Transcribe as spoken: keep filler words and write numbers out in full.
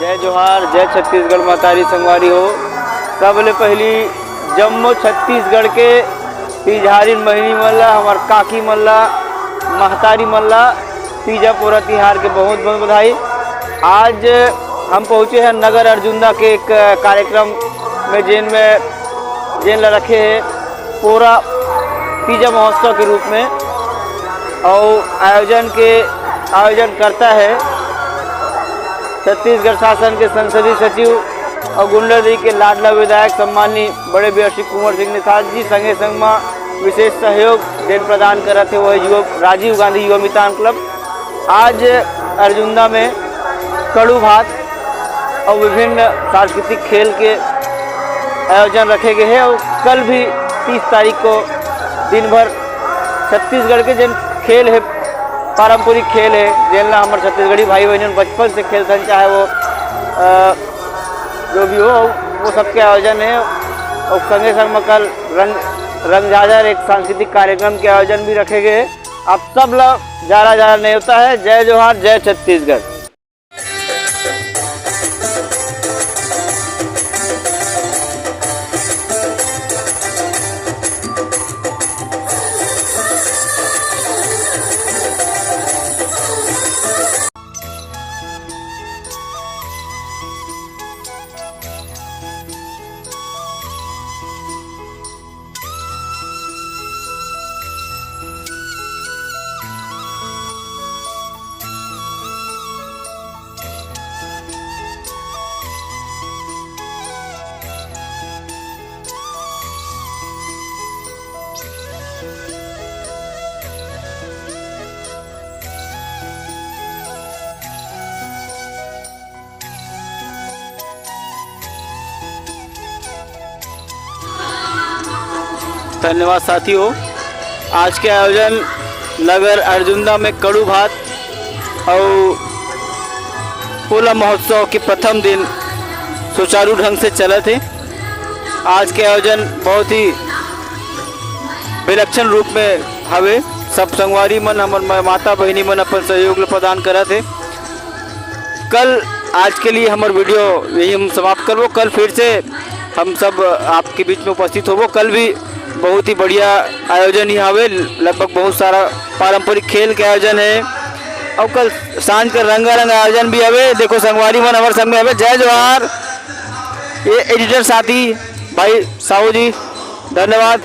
जय जोहार, जय छत्तीसगढ़ महतारी संगवारी हो। सबले पहिली जम्मो छत्तीसगढ़ के सिझारिन बहिनी मन ला, हमर काकी मन ला, महतारी मन ला तीजा पोरा तिहार के बहुत बहुत बधाई। आज हम पहुँचे हैं नगर अर्जुंदा के एक कार्यक्रम में, जेन में जेन ला रखे हैं पोरा तीजा महोत्सव के रूप में। और आयोजन के आयोजन करता है छत्तीसगढ़ शासन के संसदीय सचिव और गुंडरदेही के लाडला विधायक सम्माननीय बड़े भैया श्री कुंवर सिंह निषाद जी। संगे संग मा विशेष सहयोग जेन प्रदान करत हे, वह युवा राजीव गांधी युवा मितान क्लब। आज अर्जुंदा में कड़ू भात और विभिन्न सांस्कृतिक खेल के आयोजन रखे गए हैं और कल भी तीस तारीख को दिन भर छत्तीसगढ़ के जेन खेल है, पारंपरिक खेल है, जेन ला हमर छत्तीसगढ़ी भाई बहन बचपन से खेलथन, चाहे वो अ, जो भी हो, वो सबके आयोजन है। और संगे संग में कल रंग रंग झाझर एक सांस्कृतिक कार्यक्रम के आयोजन भी रखे गए हैं। आप सब ला जारा जारा नेवता है। जय जोहार, जय छत्तीसगढ़। धन्यवाद साथी हो। आज के आयोजन नगर अर्जुंदा में कड़ू भात और पोला महोत्सव के प्रथम दिन सुचारू ढंग से चलत हे। आज के आयोजन बहुत ही विलक्षण रूप में हवे। सब संगवारी मन, हमर म-, माता बहिनी मन अपन सहयोग ल प्रदान करत हे। कल, आज के लिए हमर वीडियो यही हम समाप्त करबो। कल फिर से हम सब आपके बीच में उपस्थित होबो। कल भी बहुत ही बढ़िया आयोजन ही हवे, लगभग बहुत सारा पारंपरिक खेल के आयोजन है और कल सांझ के रंगारंग आयोजन भी हवे। देखो संगवारी मन हमर संग में हवे। जय जोहार। ये एडिटर साथी भाई साहू जी, धन्यवाद।